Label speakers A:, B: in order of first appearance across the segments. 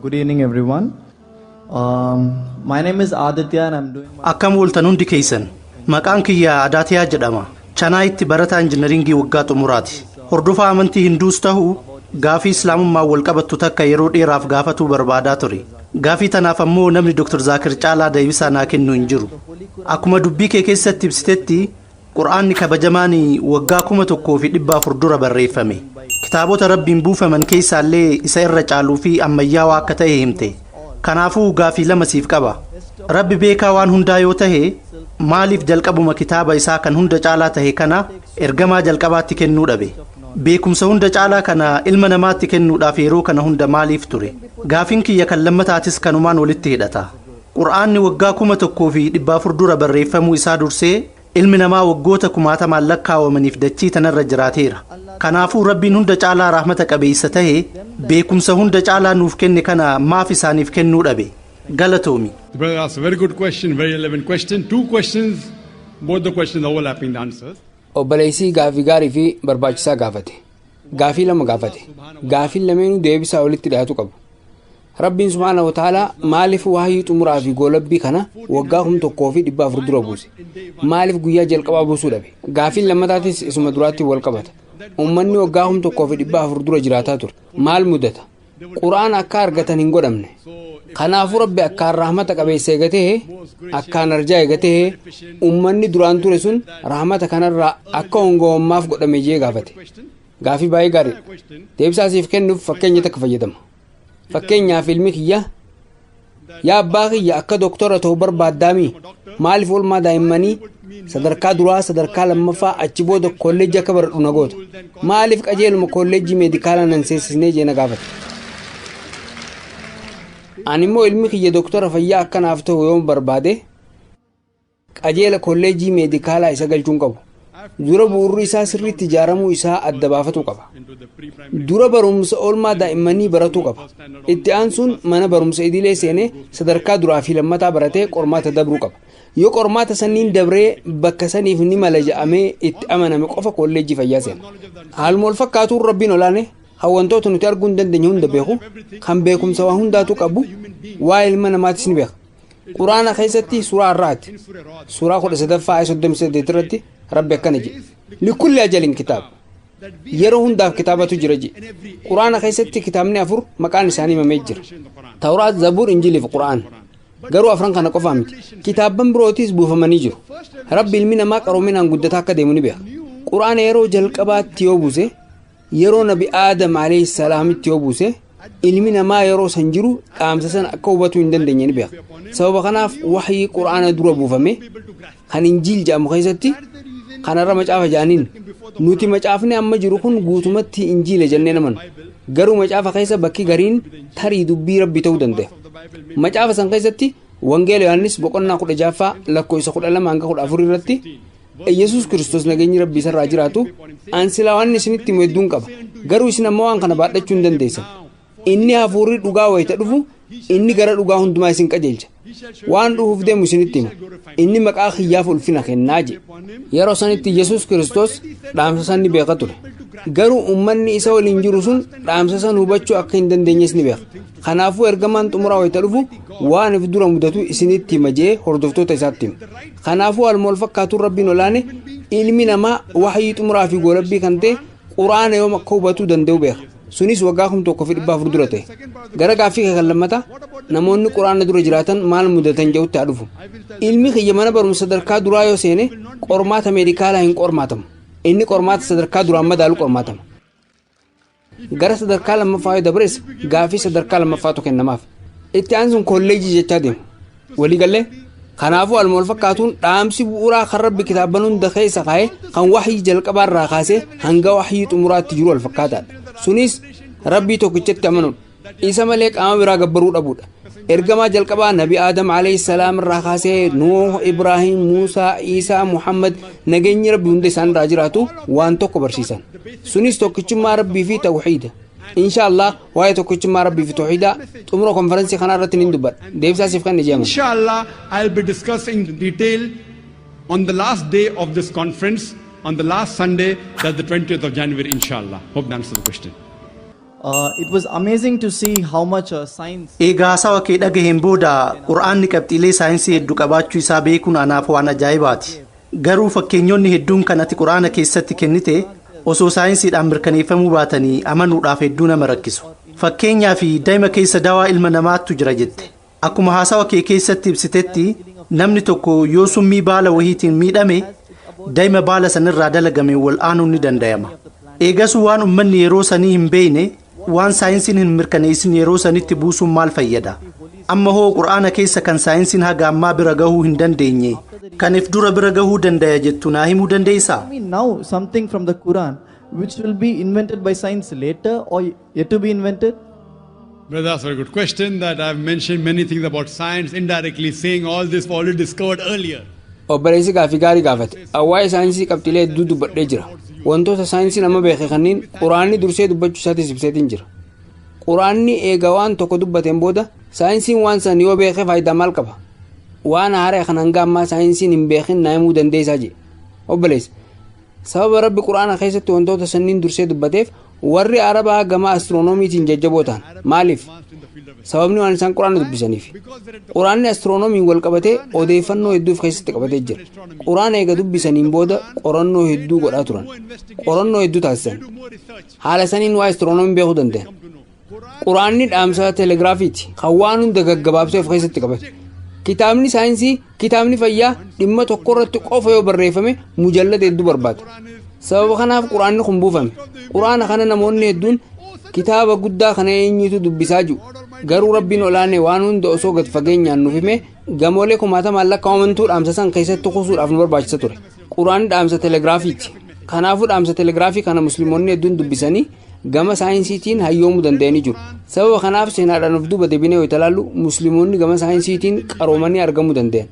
A: Good evening, everyone. My name is Aditya and I'm doing my
B: Akkam ooltan hundi keessan. Maqaan kiyya Adaatiyaa jedhama. Chanaayitti barataa injinaringii waggaa xumuraati. Hordofaa amantii Hinduus ta'u, gaafii Islaamummaa wal qabattu takka yeroo dheeraaf gaafatuu barbaadaa ture. Gaafii tanaaf ammoo namni Dr. Zaakir caalaa deebisaa naa kennu hin jiru. Akkuma dubbii kee keessatti ibsitetti, Qur'aanni kabajamaan waggaa 1400 dura barreeffame. Kitaabota Rabbiin buufaman keessaallee isa irra caaluu fi ammayyaawaa akka ta'e himte. Kanaafuu gaafii lama siif qaba. Rabbi beekaa waan hundaa yoo tahe, maaliif jalqabuma kitaaba isaa kan hunda caalaa tahe kana ergamaa jalqabaatti kennuu dhabe? Beekumsa hunda caalaa kana ilma namaatti kennuudhaaf yeroo kana hunda maaliif ture? Gaafiin kiyya kan lammataatis kanumaan walitti hidhata. Qur'aanni waggaa 1400 dura barreeffamuu isaa dursee ilmi namaa waggoota kumaatamaan lakkaawamaniif dachii tanarra jiraateera. Kanaafuu Rabbiin hunda caalaa rahmata qabeessa tahe, beekumsa hunda caalaa nuuf kenne kana maaf isaaniif kennuu dhabe? Galatoomi.
C: The brother asked a very good question, very relevant question. Two questions, both the questions are overlapping the answers.
D: Obboleessii gaafii gaarii fi barbaachisaa gaafate. Gaafii lama gaafate. Gaafiin lameenuu deebisaa walitti dhiyaatu qabu. Rabbiin subhaana wa ta'aalaa maaliif wahyii xumuraa fi goolabbii kana waggaa 1400 dura buuse? Maaliif guyyaa jalqabaa buusuu dhabe? Gaafiin lammataatis isuma duraatti wal qabata. Uummanni waggaa 1400 dura jiraataa ture maal mudata? Qura'aan akka argatan hin godhamne. Kanaafuu Rabbi akkaan rahmata qabeessa eegatee, akkaan arjaa eegatee, uummanni duraan ture sun rahmata kanarraa akka hongowammaaf godhame jee gaafate. Gaafii baay'ee gaariidha. Deebisaa siif kennuuf fakkeenya takka fayyadama. Fakkeenyaaf, ilmi kiyya, "Yaa abbaa kiyya, akka doktora ta'u barbaaddaamii? Maaliif oolmaa daa'immanii sadarkaa duraa, sadarkaa lammaffaa, achi booda kolleejjii akka baradhu na goota? Maaliif qajeeluma kolleejjii meedikaalaa nan seensisnee?" jee na gaafate. Ani immoo ilmi kiyya doktora fayyaa akkanaaf ta'u yoon barbaade, qajeela kolleejjii meedikaalaa isa galchuun qabu. Dura bu'uurri isaa sirriitti ijaaramuu isaa adda baafatuu qaba. Dura barumsa oolmaa daa'immanii baratuu qaba. Itti aansuun mana barumsa idilee seenee sadarkaa duraa fi lammataa baratee qormaata dabruu qaba. Yoo qormaata sanniin dabree bakka saniif ni mala jedhamee itti amaname qofa kolleejjii fayyaa seena. Haaluma wal fakkaatuun, Rabbiin olaane, wantoota nuti arguu hin dandeenye hunda beeku, kan beekumsa waa hundaatu qabu, waa ilma namaatis ni beeka. Quraana keessatti suuraa Har'aati, suuraa 13ffaa ayat 38 irratti Rabbi akkana jedhe: "لكل أجل كتاب", yeroo hundaaf kitaabatu jira jedhe. Quraana keessatti kitaabni afur maqaan isaanii himamee jira: Tawraat, Zabuur, Injilii fi Qura'aan. Garuu afran kana qofaa miti, kitaabban birootis buufamanii jiru. Rabbi ilmi namaa qaroominaan guddataa akka deemu ni beeka. Quraana yeroo jalqabaatti yoo buuse, yeroo Nabi Aadam alayhi salaamitti yoo buuse, ilmi namaa yeroo san jiru dhaamsa sana akka hubatuu hin dandeenye ni beeka. Sababa kanaaf waxyii Quraana dura buufame kan Injiil jedhamu keessatti, kanarra macaafa jedhaniin, nuti macaafni amma jiru kun guutumatti Injiila jennee naman, garuu macaafa keessa bakki gariin tarii dubbii Rabbi ta'uu danda'a. Macaafa san keessatti, Wangeela Yohaannis boqonnaa 16ffaa lakkoofsa 12 hanga 14 irratti, Yesus Kiristoos, nageenyi Rabbii isarraa jiraatu, "An silaa waan isinitti himu hedduun qaba, garuu isin ammoo waan kana baadhachuu hin dandeessan. Inni hafuurri dhugaa wayita dhufu, inni gara dhugaa hundumaa isin qajeelcha. Waan dhufuuf deemu isinitti hima. Inni maqaa kiyyaaf ulfina kennaa" jedhe. Yeroo sanitti Yesus Kiristoos dhaamsa san ni beeka ture, garuu ummanni isa waliin jiru sun dhaamsa san hubachuu akka hin dandeenyes ni beeka. Kanaafuu ergamaan xumuraa wayita dhufu waan if dura mudatu isinitti hima jee hordoftoota isaatti hima. Kanaafuu haaluma wal fakkaatuun, Rabbiin olaane ilmi namaa waxyii xumuraa fi goolabbii kan ta'e Quraana yoom akka hubatuu danda'u beeka. Sunis waggaa 1400 dura ta'e. Gara gaaffii kan lammataa, namoonni Quraana dura jiraatan maal mudatan jedhutti haa dhufu. Ilmi kiyya mana barumsa sadarkaa duraa yoo seene, qormaata meedikaalaa hin qormaatamu. Inni qormaata sadarkaa duraan madaalu qormaatama. Gara sadarkaa lammaffaa yoo dabres, gaaffii sadarkaa lammaffaatu kennamaaf. Itti aansuun kolleejii jechaa deemu. Waliigallee? Kanaafuu haaluma wal fakkaatuun, dhaamsi bu'uuraa kan Rabbi kitaabban hunda keessa kaa'e, kan waxyii jalqabaarraa kaasee hanga waxyii xumuraatti jiru, wal fakkaataadha. Sunis Rabbii tokkichatti amanuudha, isa malee qaama biraa gabbaruu dhabuudha. Ergamaa jalqabaa Nabi Aadam alayhi salaam irraa kaasee Nuuh, Ibraahim, Muusaa, Iisaa, Muhammad, nageenyi Rabbi hunda isaan irraa jiraatu, waan tokko barsiisan. Sunis tokkichummaa Rabbii fi tawxiida. Insha Allah, waa'ee tokkichummaa Rabbii fi tawxiidaa xumura konferensii kanaa irratti nin dubbadha. Deebisaa siif kan ijeeman.
C: Inshallah, I'll be discussing in detail on the last day of this conference, on the last Sunday, that's the 20th of January, inshallah. Hope that answers the question.
A: It was amazing to see how much science
B: Egaa haasawa kee dhagaheen booda Qur'aanni qabxiilee saayinsii hedduu qabaachuu isaa beekuun anaaf waan ajaa'ibaati. Garuu fakkeenyonni hedduun kan ati Qur'aana keessatti kennite osoo saayinsiidhaan mirkaneeffamuu baatanii amanuudhaaf hedduu nama rakkisu. Fakkeenyaa fi daa'ima keessa dawaa ilma namaattu jira jette. Akkuma haasawa kee keessatti ibsitetti, namni tokko yoo summii baala wahiitiin miidhame, daa'ima baala sanirraa dalagame wal aanuun ni danda'ama. Eegasu waan ummanni yeroo sanii hin beekne, waan saayinsiin hin mirkaneessin yeroo sanitti buusuun maal fayyada? Amma hoo Qur'aana keessa kan saayinsiin haga ammaa bira gahuu hin dandeenye, kan if dura bira gahuu dandaya jettu naa himuu dandeessaa?
A: Me now something from the Quran which will be invented by science later or yet to be invented?
C: Brother, that's a very good question, that I've mentioned many things about science, indirectly saying all this was already discovered earlier.
D: Obboleessi gaafii gaarii gaafate. Waa'ee saayinsii qabxiilee hedduu dubbadhee jira. Wantoota saayinsiin amma beeke kanneen Quraanni dursee dubbachuu isaatis ibseetiin jira. Quraanni eega waan tokko dubbateen booda saayinsiin waan san yoo beeke faayidaa maal qaba? Waan haaraa kan hanga ammaa saayinsiin hin beekin naa himuu dandeessaa jedhe. Obboleessi, sababa Rabbi Quraana keessatti wantoota sanniin dursee dubbateef warri Arabaa gama astiroonomiitiin jajjaboo ta'an. Maaliif? Sababni waan isaan Quraana dubbisaniif. Quraanni astiroonomiin wal qabatee odeeffannoo hedduu of keessatti qabatee jira. Quraana eega dubbisaniin booda qorannoo hedduu godhaa turan, qorannoo hedduu taasisan. Haala saniin waa astiroonomii beekuu danda'an. Quraanni dhaamsa teelegiraafiiti kan waan hunda gaggabaabsee of keessatti qabate. Kitaabni saayinsii, kitaabni fayyaa dhimma tokko irratti qofa yoo barreeffame mujallada hedduu barbaada. Sababa kanaaf Quraanni kun buufame. Quraana kana namoonni hedduun kitaaba guddaa kana eenyutu dubbisaa jiru. Garuu Rabbiin olaanee waan hunda osoo gad fageenyaan nuuf hime, gamoolee kumaatamaan lakkaa'amantuu dhaamsa san keessatti kuusuudhaaf nu barbaachisa ture. Quraanni dhaamsa teelegiraafiiti. Kanaafuu dhaamsa teelegiraafii kana Musliimoonni hedduun dubbisanii gama saayinsiitiin hayyoomuu danda'anii jiru. Sababa kanaaf seenaadhaan of duuba deebinee yoo ilaallu, Musliimoonni gama saayinsiitiin qaroomanii argamuu danda'an.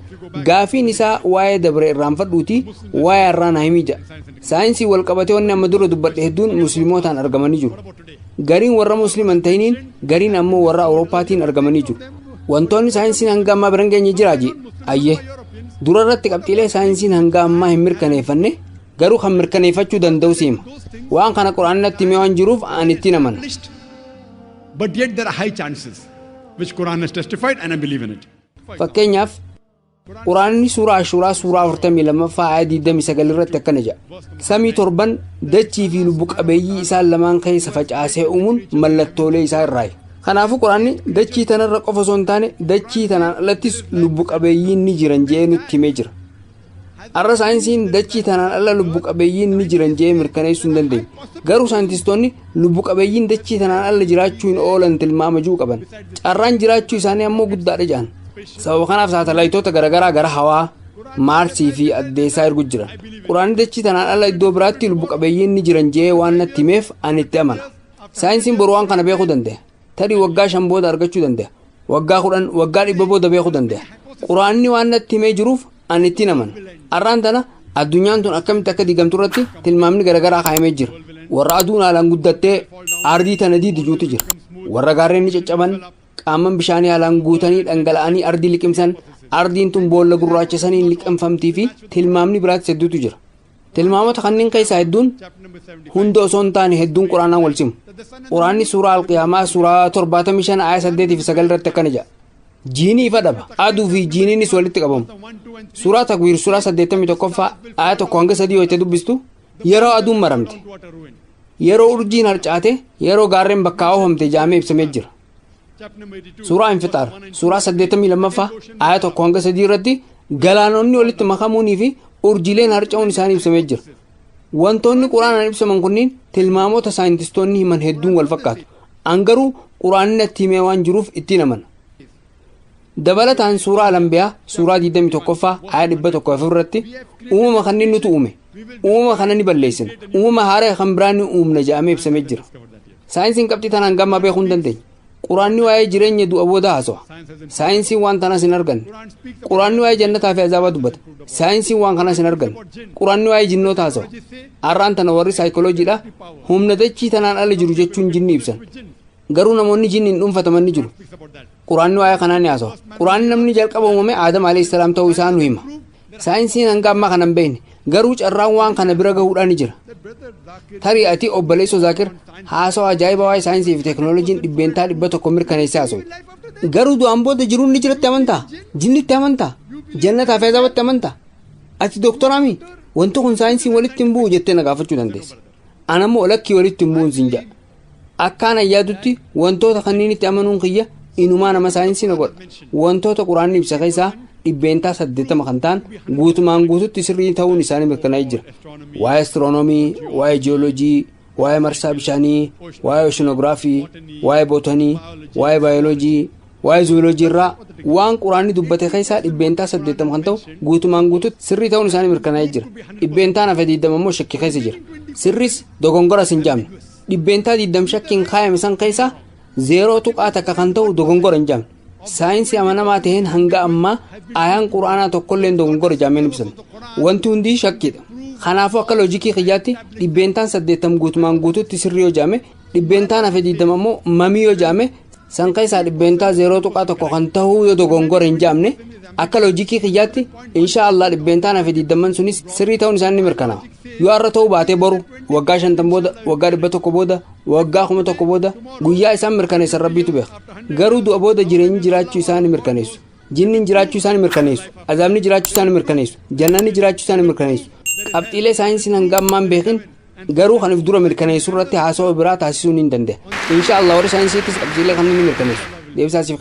D: Gaafiin isaa waa'ee dabre irraanfadhuuti waa'ee har'aa naa himii jedha. Saayinsii wal qabatee wanni amma dura dubbadhe hedduun Musliimootaan argamanii jiru. Gariin warra Musliiman ta'iniin, gariin ammoo warra Awurooppaatiin argamanii jiru. Wantoonni saayinsiin hanga ammaa bira hin geenye jiraa jee? Ayyee. Dura irratti qabxiilee saayinsiin hanga ammaa hin mirkaneeffanne garuu kan mirkaneeffachuu danda'u siima. Waan kana Quraanatti himee waan jiruuf ani ittiin amana.
C: But yet there are high chances which Quran has testified, and I believe in it.
D: Fakkeenyaaf, Quraanni suuraa Ashuuraa suuraa 42ffaa aaya 29 irratti akkana jedha: "Samii torban, dachii fi lubbu qabeeyyii isaan lamaan keessa facaasee uumuun mallattoolee isaa irraayi." Kanaafuu Quraanni dachii tanarra qofa osoo hin taane dachii tanaan alattis lubbu qabeeyyiin ni jiran jedhee nutti himee jira. Har'a saayinsiin dachii tanaan ala lubbu qabeeyyiin ni jiran jedhee mirkaneessuu hin dandeenye. Garuu saayintistoonni lubbu qabeeyyiin dachii tanaan ala jiraachuu hin oolan tilmaama jiru qaban. Carraan jiraachuu isaanii ammoo guddaadha jedhan. Sababa kanaaf saatalaayitoota garaagaraa gara hawaa, Maarsii fi addeessaa ergu jiran. Quraanni dachii tanaan ala iddoo biraatti lubbu qabeeyyiin ni jiran jedhee waan natti himeef ani itti amana. Saayinsiin boru waan kana beekuu danda'a. Tarii waggaa 5 booda argachuu danda'a. Waggaa 10, waggaa 100 booda beekuu danda'a. Quraanni waan natti himee jiruuf ani ittiin amana. Har'aan tana addunyaan tun akkamitti akka diigamtu irratti tilmaamni garaagaraa kaa'amee jira. Warra aduun haalaan guddattee ardii tana diidijuutu jira. Warra gaarreen ni caccaban, qaaman bishaanii haalaan guutanii dhangala'anii ardii liqimsan, ardiin tun boolla gurraacha saniin liqimfamtii fi tilmaamni biraattis hedduutu jira. Tilmaamota kanneen keessaa hedduun, hunda osoo hin taane hedduun, Quraanaan wal simu. Quraanni suuraa Alqiyaamaa suuraa 75 aaya 8 fi 9 irratti akkana jedha: "Jiini ifa dhaba, aduu fi jiiniinis walitti qabamu." Suuraa Takwiir suuraa 81ffaa aaya 1 hanga 3 yoo itti dubbistu, yeroo aduun maramte, yeroo urjiin harcaate, yeroo gaarreen bakkaa oofamte jaamee ibsamee jira. Suuraa Infixaar suuraa 82ffaa aaya 1 hanga 3 irratti galaanonni walitti makamuunii fi urjiileen harca'uun isaanii ibsamee jira. Wantoonni Quraanaan ibsaman kunniin tilmaamota saayintistoonni himan hedduun wal fakkaatu. An garuu Quraanni natti himee waan jiruuf ittiin amana. Dabalataan suuraa Alambiyaa suuraa 21ffaa aaya 104 irratti uumama kanneen nutu uume, uumama kana ni balleessina, uumama haaraa kan biraa ni uumna jedhamee ibsamee jira. Saayinsiin qabxii tanaan gammaa beekuu hin dandeenye. Quraanni waa'ee jireenya du'a booda haasawa. Saayinsiin waan tanas hin arganne. Quraanni waa'ee jannataa fi azaabaa dubbata. Saayinsiin waan kanas hin arganne. Quraanni waa'ee jinnoota haasawa. Har'aan tana warri saayikoloojiidha humna dachii tanaan ala jiru jechuun jinni ibsan. Garuu namoonni jinniin dhuunfataman ni jiru. Quraanni waa'ee kanaa ni haasawa. Quraanni namni jalqaba uumame Aadam alayhi salaam ta'uu isaa nu hima. Saayinsiin hanga ammaa kana hin beekne. Garuu carraan waan kana bira gahuudhaan ni jira.
C: Brother Zakir
D: Tarii ati, obboleessoo Zaakir, haasawaa ajaa'ibaa waa'ee saayinsii fi teekinooloojiin 100% mirkaneessee haasawte. Garuu du'aan booda jiruun ni jiratti amantaa? Jinnitti amantaa? Jannataa fi azaabatti amantaa? Ati dooktoraami? Wanti kun saayinsiin walitti hin bu'u jettee na gaafachuu dandeessa. Anammoo lakkii, walitti hin bu'uun siin jedha. Akkaan ayyaadutti wantoota kanniinitti amanuun kiyya inumaa nama saayinsii na godha. Wantoota Quraanni ibsa keessaa 80% kan ta'an guutumaan guututti sirrii ta'uun isaanii mirkanaa'ee jira. Waa'ee astiroonoomii, waa'ee jiyooloojii, waa'ee marsaa bishaanii, waa'ee ooshinogiraafii, waa'ee bootanii, waa'ee baayoloojii, waa'ee zuuloojii irraa waan Quraanni dubbate keessaa 80% kan ta'u guutumaan guututti sirrii ta'uun isaanii mirkanaa'ee jira. Dhibbeentaan hafe 20 immoo shakkii keessa jira. Sirris dogongoras hin jaamne. 20% shakkiin kaayame san keessaa 0.1 kan ta'u dogongora hin jaamne. Saayinsii amanamaa ta'een hanga ammaa ayaan Quraanaa tokkolleen dogongora jaameen ibsame. Wanti hundi shakkiidha. Kanaafuu akka loojikii kiyyaatti 80% guutumaan guututti sirrii yoo jaame, dhibbeentaan hafe 20 immoo mamii yoo jaame, san keessaa 0.1% kan ta'uu yoo dogongora hin jaamne, akka loojikii kiyyaatti insha Allah dhibbeentaan hafe 20 sunis sirrii ta'uun isaan ni mirkanaa'a. Yoo har'a ta'uu baatee boru, waggaa 50 booda, waggaa 100 booda, waggaa 1000 booda, guyyaa isaan mirkaneessan Rabbiitu beeka. Garuu du'a booda jireenyi jiraachuu isaa ni mirkaneessu. Jinniin jiraachuu isaa ni mirkaneessu. Azaabni jiraachuu isaa ni mirkaneessu. Jannanni jiraachuu isaa ni mirkaneessu. Qabxiilee saayinsiin hanga ammaan beekin garuu kan if dura mirkaneessu irratti haasawaa biraa taasisuu ni danda'a. Insha Allah warri saayinsiittis qabxiilee kanneen ni mirkaneessu. Deebisaa siif.